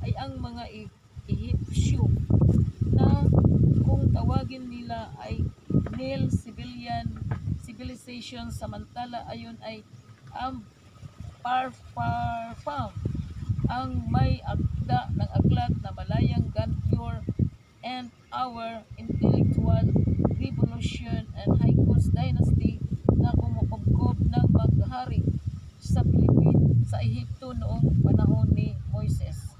ay ang mga Ehipsyo na kung tawagin nila ay Nile civilization, samantala ayon ay ang Parfam ang may aklat na Malayang Grandeur and Our Intellectual Revolution and Hyksos Dynasty na kumukubkob ng maghari sa sa Ehipto noong panahon ni Moises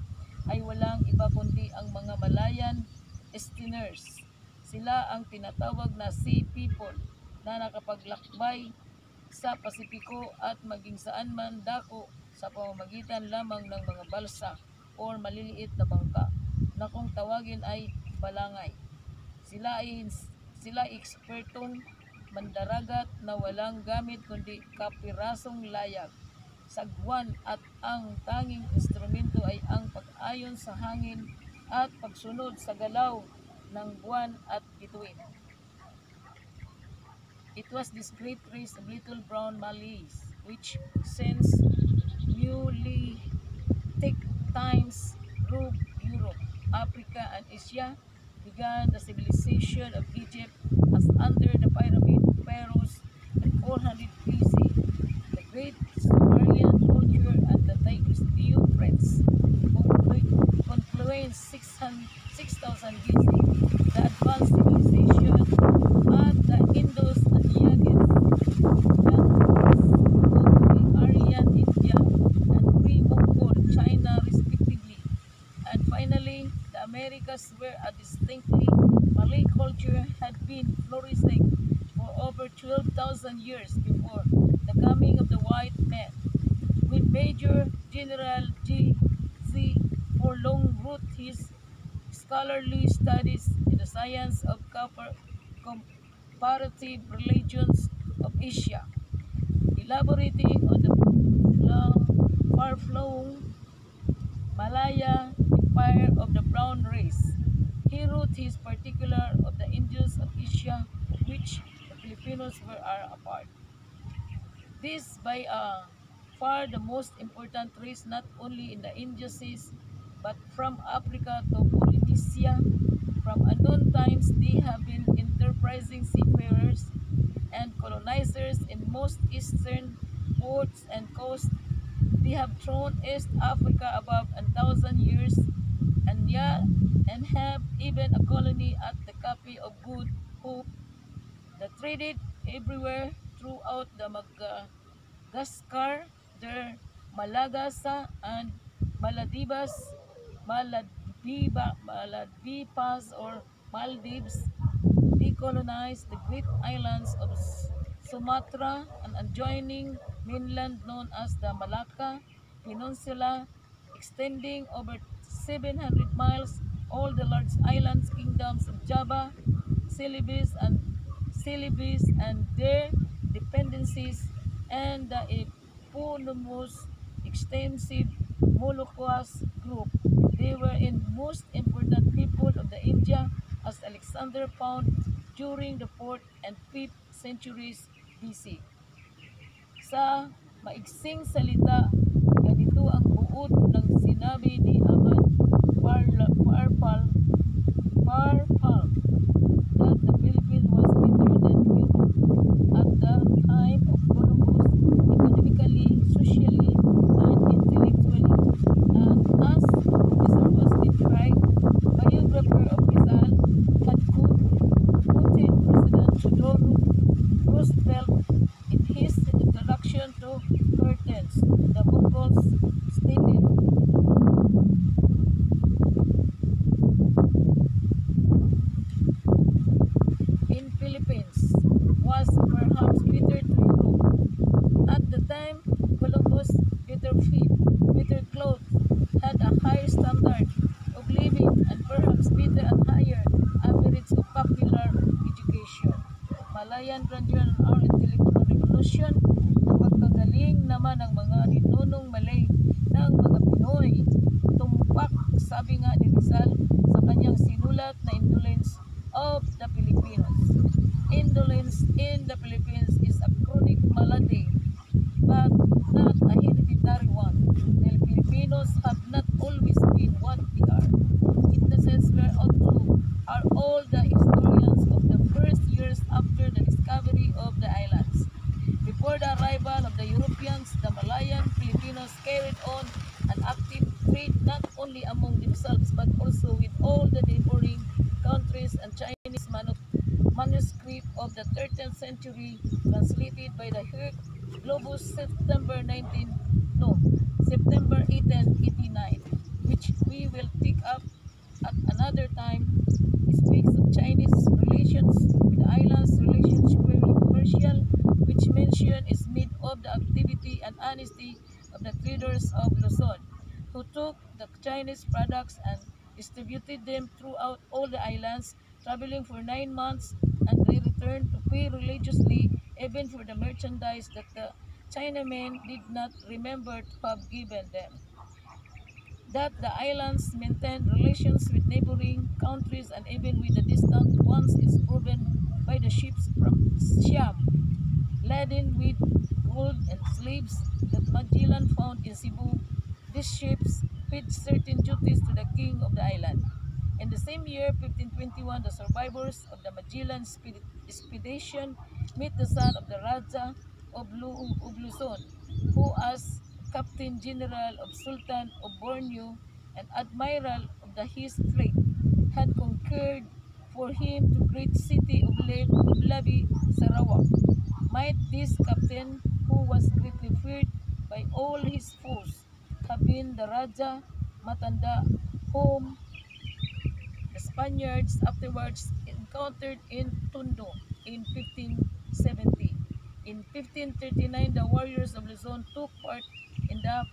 ay walang iba kundi ang mga Malayan Easterners. Sila ang tinatawag na Sea People na nakapaglakbay sa Pasipiko at maging saan man dako sa pamamagitan lamang ng mga balsa o maliliit na bangka na kung tawagin ay balangay. Sila ekspertong mandaragat na walang gamit kundi kapirasong layag, sagwan at ang tanging instrumento ay ang pag-ayon sa hangin at pagsunod sa galaw ng buwan at bituin. It was this great race of little brown Malays which, since Neolithic times, ruled Europe, Africa, and Asia, began the civilization of Egypt as under the pyramid pharaohs in 400 BC, the great Sumerian culture and the Tigris Euphrates confluence 6,000 BC, the advanced civilization at the Indus and Ganges, the Aryan India and pre-Mongol China respectively, and finally the Americas, where a distinctly Malay culture had been flourishing for over 12,000 years before the coming of the white man. When Major General G.Z. Forlong wrote his scholarly studies in the science of comparative religions of Asia, elaborating on the far-flowing Malaya empire of the brown race. He wrote his particular of the Indians of Asia, of which the Filipinos were a part. This by far the most important race not only in the Indian seas, but from Africa to Polynesia. From unknown times they have been enterprising seafarers and colonizers in most eastern ports and coasts. They have thrown East Africa above 1,000 years and have even a colony at the Cape of Good Hope that traded everywhere throughout the Madagascar, their Malagasa and Maldives or Maldives. They colonized the Greek islands of Sumatra and adjoining mainland known as the Malacca Peninsula, extending over 700 miles, all the large islands kingdoms of Java, Celebes and their dependencies, and the eponymous extensive Moluccas group. They were in most important people of the India as Alexander found during the 4th and 5th centuries BC. Sa maigsing salita, ganito ang buod ng sinabi ni Ahmad Parpal that the Philippines was better than Europe at the time of Columbus, economically, socially, and intellectually. And as Professor Austin Craig, biographer of Rizal, had quoted President Theodore Roosevelt in his introduction to Curtains, the Mongols stated, in Philippines was perhaps better to Europe. At the time, Columbus, better feed, better clothes, had a higher standard of living and perhaps better and higher average of popular education. Malayan grandeur and our intellectual revolution, na pagkagaling naman ng mga ninunong Malay ng mga Pinoy. Tumpak, sabi nga ni Rizal sa kanyang sinulat na Indolence of the Filipinos. Indolence in the Philippines is a chronic malady, but not a hereditary one. The Filipinos have not always been what themselves but also with all the neighboring countries, and Chinese manuscript of the 13th century translated by the Herc Globus September 1889, which we will pick up at another time, speaks of Chinese relations with the islands, relations purely commercial, which mention is made of the activity and honesty of the traders of Luzon, who took the Chinese products and distributed them throughout all the islands, traveling for 9 months, and they returned to pay religiously even for the merchandise that the Chinamen did not remember to have given them. That the islands maintained relations with neighboring countries and even with the distant ones is proven by the ships from Siam, laden with gold and slaves that Magellan found in Cebu. These ships paid certain duties to the king of the island. In the same year, 1521, the survivors of the Magellan expedition meet the son of the Raja of Luzon, who as Captain General of Sultan of Borneo and Admiral of the his fleet, had conquered for him the great city of Labi, Sarawak. Might this captain, who was greatly feared by all his foes, have been the Raja Matanda, whom the Spaniards afterwards encountered in Tondo in 1570. In 1539, the warriors of Luzon took part in the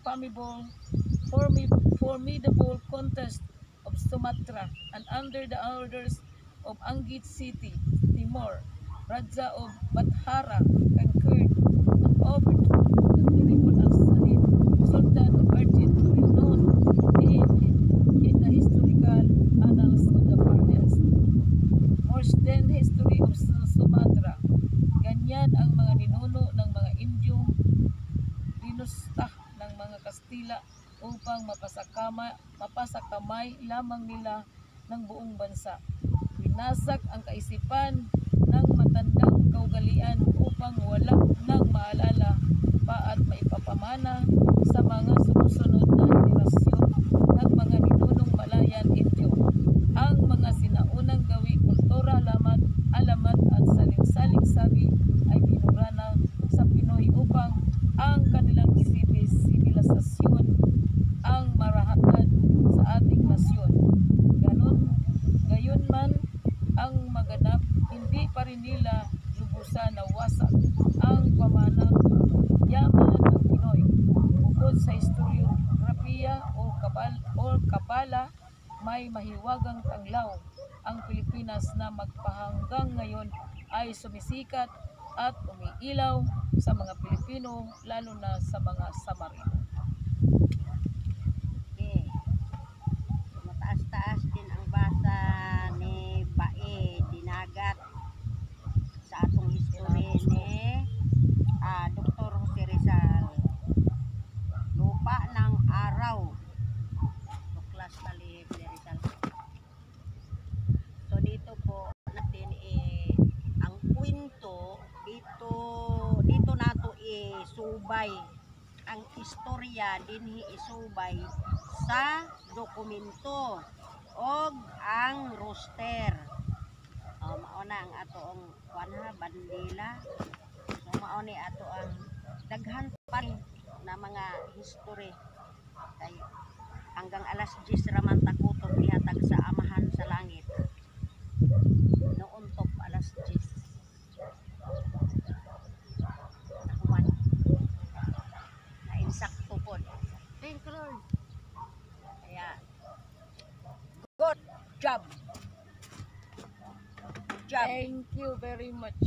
formidable contest of Sumatra, and under the orders of Anggit City, Timor, Raja of Bathara, conquered and overthrew the terrible Al-Salid, Sultan of Argent, renowned in the historical annals of the Far East. More than history of Sumatra. Ganyan ang mga ninuno ng mga Indyong dinusta ng mga Kastila upang mapasakamay lamang nila ng buong bansa. Winasak ang kaisipan ng matandang kaugalian upang wala nang maalala pa at maipapamana sa mga sumusunod na henerasyon ng mga ninunong Malayan Indio. Ang mga sinaunang gawi, kultura, alamat at saling sabi ay pinurana sa Pinoy upang ang kanilang sibilisasyon ang marahatan sa ating nasyon. Gayon man ang maganap, hindi pa rin nila lubusan na wasak ang pamanang yaman ng Pinoy. Bukod sa historiografiya o kabala, may mahiwagang tanglaw ang Pilipinas na magpahanggang ngayon ay sumisikat at umiilaw sa mga Pilipino, lalo na sa mga Samarino. Okay. Mataas-taas din ang basa ni Bae Dinagat sa atong history ni Dr. Jose Rizal. Lupa ng araw. Tuklas Talib ni Rizal. So dito po natin ang kwento dito nato isubay ang istorya dinhi isubay sa dokumento og ang roster. Mao na ang atong bandila. So mao ni ato ang daghan pa na mga history kay hanggang alas 10 raman ta kutob ihatag sa Amahan sa Langit. Noon top alas 10. Nakuman. Na-insakto po. Thank you, Lord. Kaya, good job. Thank you very much.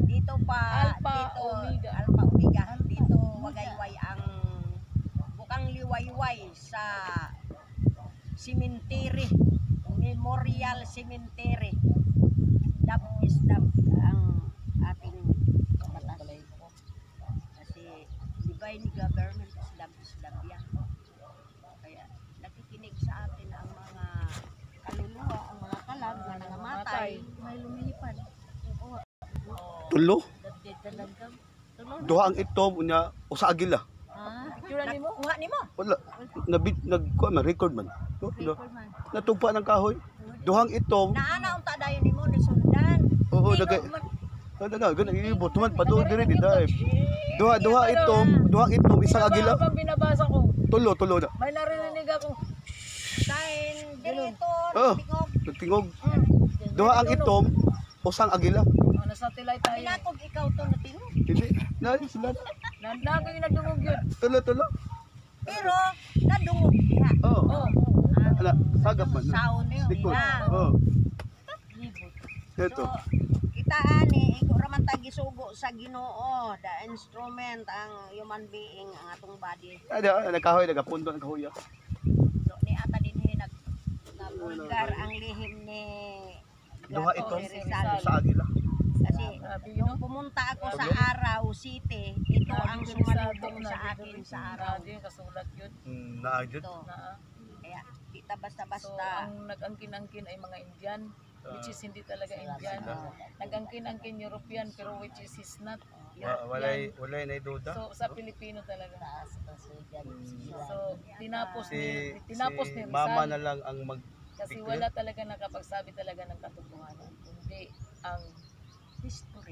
Dito pa, Alpha Omega. Alpha Omega. Dito wagayway ang bukang liwayway sa cemetery, Memorial Cemetery. Dab is dab ang ating batas. Kasi divine government is dab yan. Kaya nakikinig sa atin ang mga kaluluwa, ang mga kalag na nangamatay, may lumilipad. Tulo? Dagdag talagang. Duha ang itom unya usa agila. Picture nimo? Kuha nimo. Wala. Nagkuha man, record man. No, no. Record man. Natugpa ng kahoy. Duhang itom. Naana unta dayon nimo ni sundan. Oo, Tino nagay. man- Ano, ganun, ibot man, padoon dire di dahil. Duha itom, isang agila. Pag binabasa ko, Tulo na. may narinig akong Kain dirito, Oh. tingog. Nagtingog. Duha ang itom, usang agila. nasa tilay tayo. Pinatog ikaw to na tingog. Hindi, na sila. Nandagay yung nagdungog yun. Tulo. Pero nadungog diha. Oh. Oh. Ala, sagap man. Sound niyo. Likod. Ina. Oh. Libot. Ito. So, kita ani iko ra man tag gisugo sa Ginoo, the instrument ang human being ang atong body. Ada, nagkahoy, nagapundo ng kahoy. So ni ata dinhi nabulgar ang lihim ni Duha Gato itom, Rizal. sa agila. Kasi Grabe nung yun. pumunta ako sa Araw City, ito ang sumalubong sa akin sa Araw. Yung kasulat yun. Naagid. Ito. Na, Kaya kita so, basta-basta. ang nag-angkin-angkin ay mga Indian, which is hindi talaga Indian. Nag-angkin-angkin European, pero which is he's not European. Walay na duda. So, sa Pilipino talaga. So, tinapos Si ni mama Rizal. na lang ang mag Kasi wala talaga nakapagsabi talaga ng katotohanan. Kundi ang History.